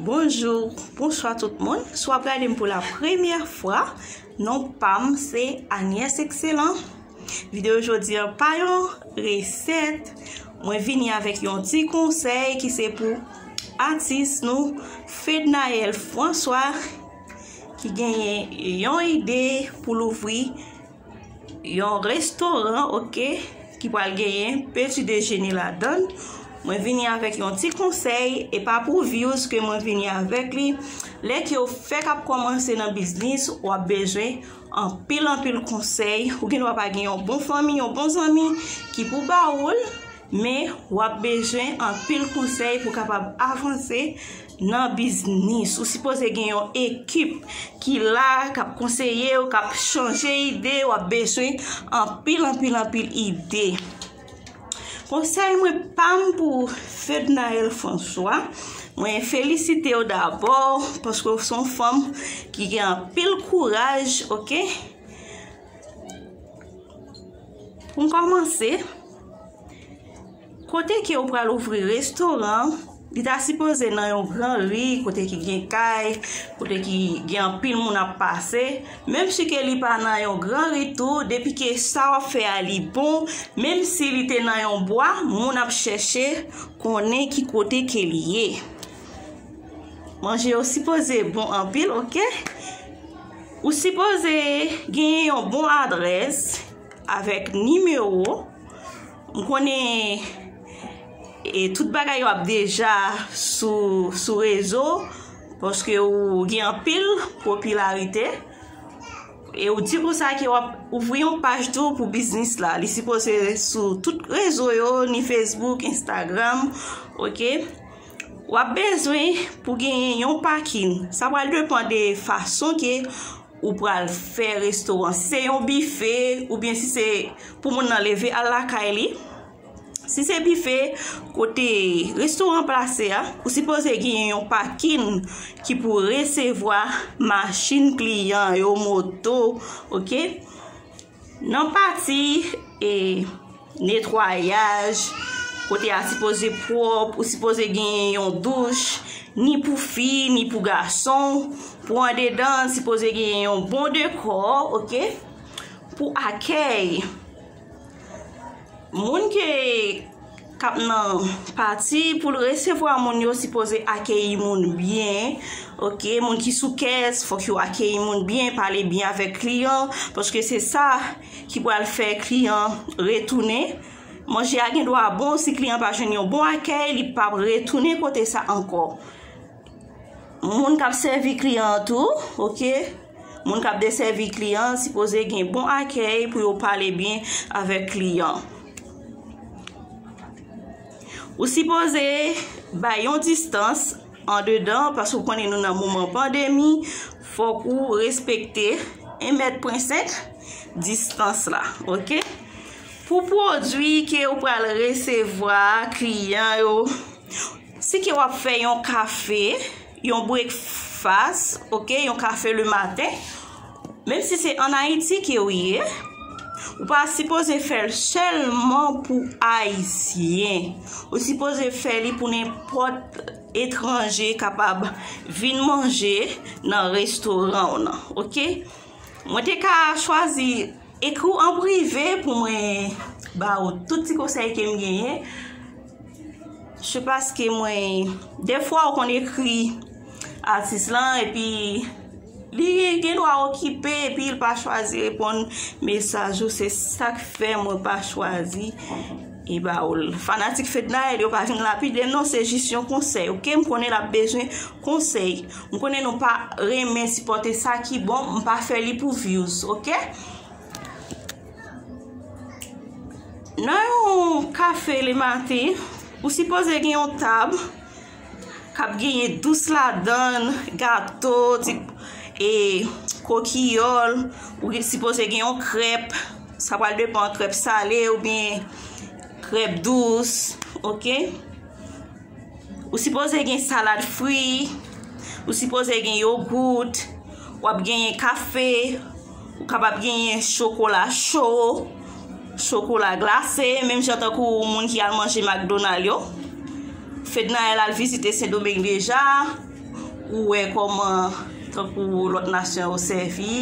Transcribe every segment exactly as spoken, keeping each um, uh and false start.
Bonjou, bonswa tout moun. Si w ap gade m pou la premyè fwa, non pa m se Agnès Excellent. Videyo jodi a pa yon resèt. Mwen vini avèk yon ti konsèy ki se pou atis nou, Fednaelle François, ki genyen yon ide pou l ouvri yon restoran, oke, ki pral genyen peti dejene ladan l. Mwen vini avèk yon ti konsèy, e pa pou views ke mwen vini avèk li. Lè ke w fèk ap kòmanse nan biznis, w ap bezwen anpil, anpil konsèy. Ou gen dwa pa gen yon bon fanmi, yon bon zanmi ki pou ba ou l, men w ap bezwen anpil konsèy pou w kapab avanse nan biznis. Ou sipoze gen yon ekip ki la, k ap konseye w, k ap chanje ide, w ap bezwen anpil, anpil, anpil ide. Konsèy mwen pa m pou Fednaelle François, mwen felisite w dabò, paske w se yon fanm ki gen anpil kouraj, oke? Pou m kòmanse, kote ke w pral ouvri restoran, li ta sipoze nan yon gran ri, kote ki gen kay, kote ki gen anpil moun ap pase. Menm si ke li pa nan yon gran ri tou, depi ke sa w ap fè a li bon, menm si li te nan yon bwa, moun ap chèche konnen ki kote ke li ye. Manje yo sipoze bon anpil, oke? Ou sipoze genyen yon bon adrès avèk nimewo. M konnen, e, tout bagay yo ap deja sou, sou rezo, paske ou gen anpil popilarite. E ou di konsa ke w ap ouvri yon paj tou pou biznis la. Li sipoze sou tout rezo yo, ni Facebook, Instagram, oke? W ap bezwen pou genyen yon pakin. Sa pral depann de fason ke ou pral fè restoran. Si se yon bife, oubyen si se pou moun nan leve al lakay li. Si se bife, kote restoran plase a, ou sipoze genyen yon pakin ki pou resevwa machin kliyan yo, moto, oke? Nan pati, e, netwayaj, kote a sipoze pwòp, ou sipoze genyen yon douch, ni pou fi, ni pou gason. Pou andedan, sipoze genyen yon bon dekò, oke? Pou akèy, moun ke k ap nan pati pou l resevwa moun yo sipoze akeyi moun byen, oke? Moun ki sou kès, fòk yo akeyi moun byen, pale byen avèk kliyan, paske se sa ki pral fè kliyan retounen. Manje a gen dwa bon, si kliyan pa jwenn yon bon akèy, li p ap retounen kote sa ankò. Moun k ap sèvi kliyan an tou, oke? Moun k ap desèvi kliyan an sipoze gen bon akèy pou yo pale byen avèk kliyan. Ou sipoze bay yon distans andedan, paske w konnen nou nan moman pandemi, fòk ou respekte en mèt pwen senk distans la, oke? Pou pwodui ke ou pral resevwa kliyan yo, si ke w ap fè yon kafe, yon breakfast, oke, yon kafe le maten, menm si se ann Ayiti ke w ye, ou pa sipoze fè l sèlman pou Ayisyen. Ou sipoze fè li pou nenpòt etranje kapab vin manje nan restoran w nan, oke? Mwen te ka chwazi ekri w an prive pou mwen ba ou tout ti konsèy ke m genyen. Se paske mwen, defwa ou konn ekri atis lan, epi li gen dwa okipe, epi l pa chwazi reponn mesaj ou. Se sa k fè mwen pa chwazi e ba ou l. Fanatik Fednaelle yo pa vin lapide m non, se jis yon konsèy, oke? M konnen l ap bezwen konsèy. M konnen nou pa renmen sipòte sa ki bon, m pa fè li pou views, oke? Nan yon kafe le maten, ou sipoze gen yon tab k ap genyen dous ladan l, gato, ti, e, kokiyòl, ou gen, sipoze gen yon krèp, sa pral depann krèp sale oubyen krèp dous, oke? Ou sipoze gen salad fri, ou sipoze gen yogout, w ap genyen kafe, ou kapab genyen chokola cho, chokola glase, menm jan tankou moun ki al manje McDonald yo. Fednaelle al vizite Sendomeng deja, Ou wè kòman, tankou lòt nasyon yo sèvi,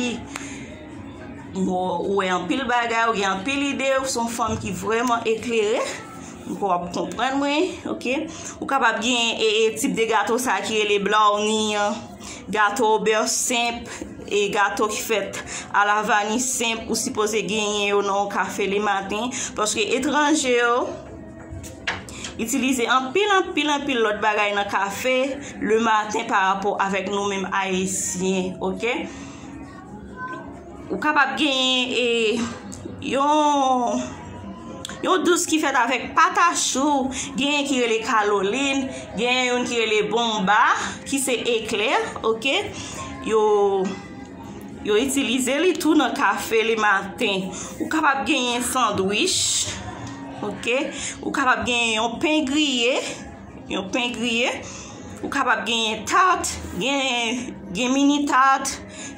ou wè anpil bagay, ou gen anpil ide, ou se yon fanm ki vrèman eklere. M kwè w ap konprann mwen, oke? Ou kapab gen e, e tip de gato sa ki rele brownie an, gato obè senp, e gato ki fèt a la vani senp, ou sipoze genyen yo nan yon kafe le maten, paske etranje yo itilize anpil, anpil, anpil lòt bagay nan kafe le maten pa rapò avèk nou menm Ayisyen, oke? Ou kapab genyen e, yon, yon dous ki fèt avèk patachou, genyen ki rele kalolin, genyen youn ki rele bonba, ki se eklè, oke? Yo, yo itilize li tou nan kafe le maten. Ou kapab genyen sandwich, oke? Ou kapab genyen yon pen griye, yon pen griye. Ou kapab genyen tat, gen, gen mini tat,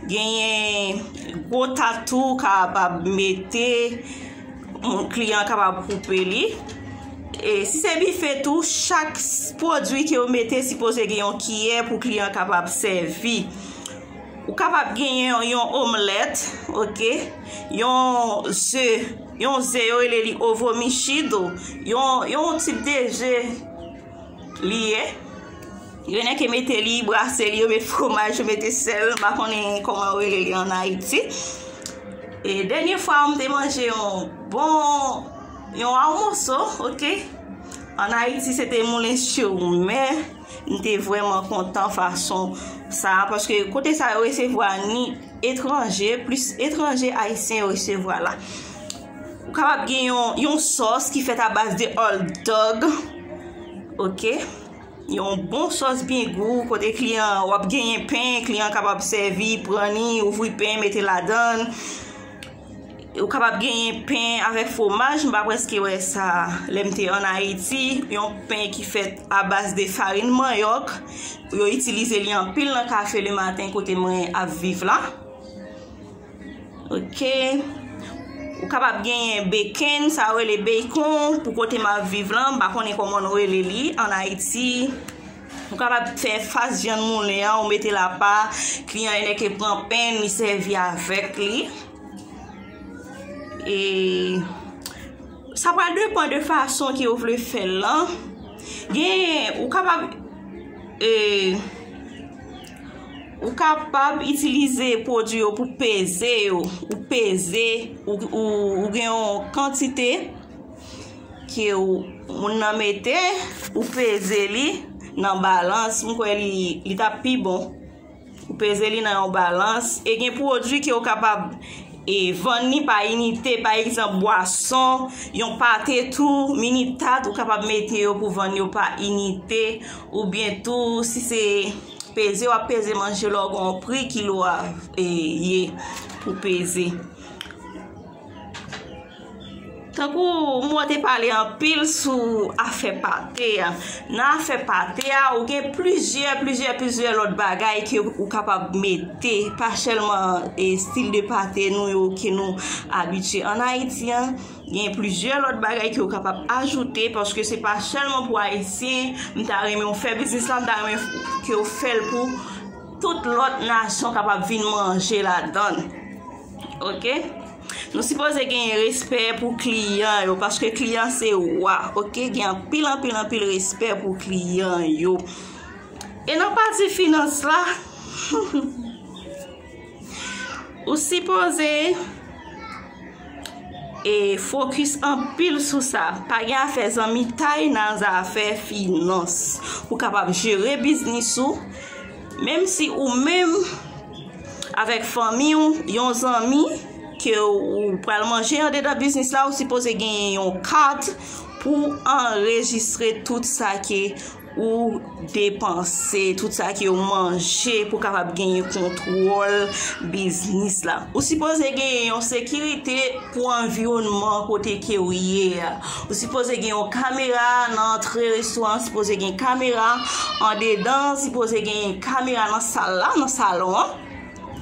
genyen gwo tat tou, ou kapab mete, moun, kliyan an kapab koupe li. E si se bife tou, chak s-, pwodui ke yo mete sipoze gen yon kiyè pou kliyan an kapab sèvi. Ou kapab genyen yon, yon omlèt, oke? Yon ze, yon ze yo rele li ovo mexido, yon, yon tip de ze li ye. Yo nèke mete li, brase li, yo met fwomaj, yo mete sèl, m pa konnen kòman yo rele li ann Ayiti. E dènye fwa m te manje yon bon, yon awomoso, oke? Ann Ayiti, se te Moulen Chomè. M te vrèman kontan fason sa, paske kote sa yo resevwa ni etranje, plis etranje, ayisyen yo resevwa la. Ou kapab gen yon, yon sòs ki fèt a baz de hot dog, oke? Yon bon sòs byen gou, kote kliyan, w ap genyen pen, kliyan kapab sèvi, pran li, ouvri pen, mete ladan l. Ou kapab genyen pen avèk fwomaj, m pa prèske wè sa lè m te ann Ayiti. Yon pen ki fèt a baz de farin manyòk. Yo itilize li anpil nan kafe le maten kote mwen ap viv la. Oke. Ou kapab genyen bacon, sa yo rele bacon, pou kote m ap viv lan. M pa konnen kòman nou rele li ann Ayiti. Ou kapab fè fas vyann moulen an, ou mete l apa, kliyan an nèke pran pen, li sèvi avèk li. E sa pral depann de fason ke ou vle fè l lan. Gen, ou kapab, e, ou kapab itilize pwodui yo pou peze yo. Ou peze, ou, ou, ou gen yon kantite ke ou, moun nan mete, ou peze li nan balans, m kwè li, li t ap pi bon. Ou peze li nan yon balans. E gen pwodui ke ou kapab, e, vann li pa inite, pa egzanp, bwason, yon pate tou, mini tat, ou kapab mete yo pou vann yo pa inite, oubyen tou, si se peze, w ap peze manje lè w gen yon pri kilo a, e, ye pou peze. Tankou mwen te pale anpil sou afè pate a. Nan afè pate a, ou gen plizyè, plizyè, plizyè lòt bagay ke ou kapab mete. Pa sèlman, e, stil de pate nou yo ke nou abitye ann Ayiti an. Gen plizyè lòt bagay ke ou kapab ajoute, paske se pa sèlman pou Ayisyen. M ta renmen w fè biznis la, m ta renmen ke w fè l pou tout lòt nasyon kapab vin manje ladan l. Oke? Nou sipoze genyen respè pou kliyan yo, paske kliyan se wa, oke? Gen anpil, anpil, anpil respè pou kliyan yo. E nan pati finans la, ou sipoze, e, fokis anpil sou sa. Pa gen afè zanmitay nan zafè finans. Ou kapab jere biznis ou, menm si ou menm avèk fanmi w, yon zanmi ke ou pral manje andedan biznis la, ou sipoze genyen yon kat pou anrejistre tout sa ke ou depanse, tout sa ke ou manje pou kapab genyen kontwòl biznis la. Ou sipoze genyen yon sekirite pou anviwònman kote ke ou ye a. Ou sipoze gen yon kamera nan antre restoran, sipoze gen kamera andedan, sipoze gen kamera nan sal la, nan salon an.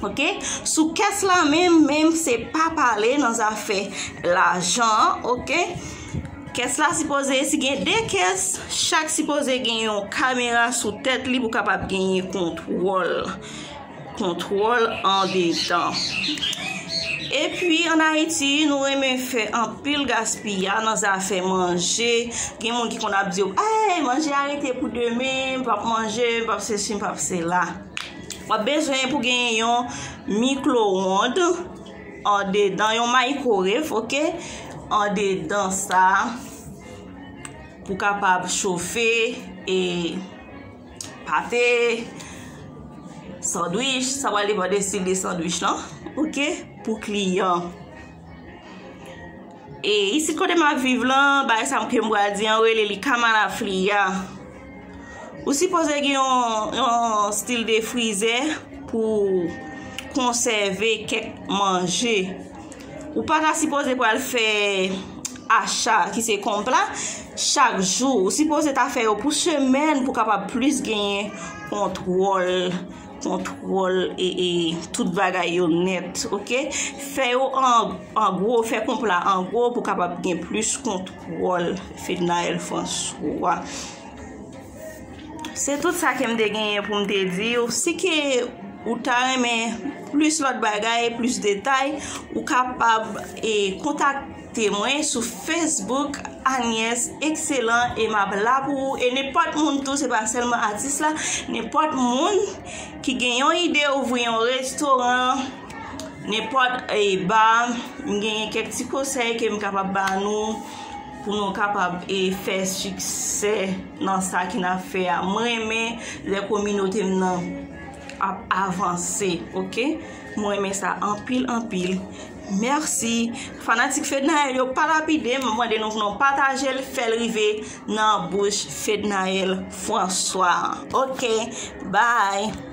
Oke? Sou kès la menm, menm se pa pale nan zafè lajan an, oke? Kès la sipoze, si gen de kès, chak sipoze gen yon kamera sou tèt li pou kapab genyen kontwòl. Kontwòl andedan. Epi, ann Ayiti, nou renmen fè anpil gaspiyaj nan zafè manje. Gen moun ki konn ap di w, "Ay, manje a rete pou demen, m p ap manje, m p ap sesi, m p ap sela." W ap bezwen pou gen yon mikwowond andedan, yon microwave, oke? Andedan sa, pou kapab chofe e pate, sandwich, sa pral depann de stil de sandwich lan, oke? Pou kliyan. E isit kote m ap viv lan, bagay sa ke m pral di an, yo rele li kamalafliya. Ou sipoze gen yon, yon stil de frizè pou konsève kèk manje. Ou pa ta sipoze pral fè acha ki se konpla chak jou. Ou sipoze ta fè yo pou semèn pou kapab plis genyen kontwòl, kontwòl e, e tout bagay yo nèt, oke? Fè yo an, an gwo, fè konpla an gwo pou kapab gen plis kontwòl, Fednaelle François. Se tout sa ke m te genyen pou m te di w. Si ke ou ta renmen plis lòt bagay, plis detay, ou kapab, e, kontakte mwen sou Facebook, Agnès Excellent, e m ap la pou ou. E nenpòt moun tou, se pa sèlman atis la, nenpòt moun ki gen yon ide ouvri yon restoran, nenpòt, e, ba, m genyen kèk ti konsèy ke m kapab ba nou pou nou kapab, e, fè siksè nan sa ke n ap fè a. M renmen lè kominote m nan ap avanse, oke? M renmen sa anpil, anpil. Mèsi. Fanatik Fednaelle yo, pa lapide m, m mande nou pou nou pataje l, fè l rive nan bouch Fednaelle François. Oke, bye.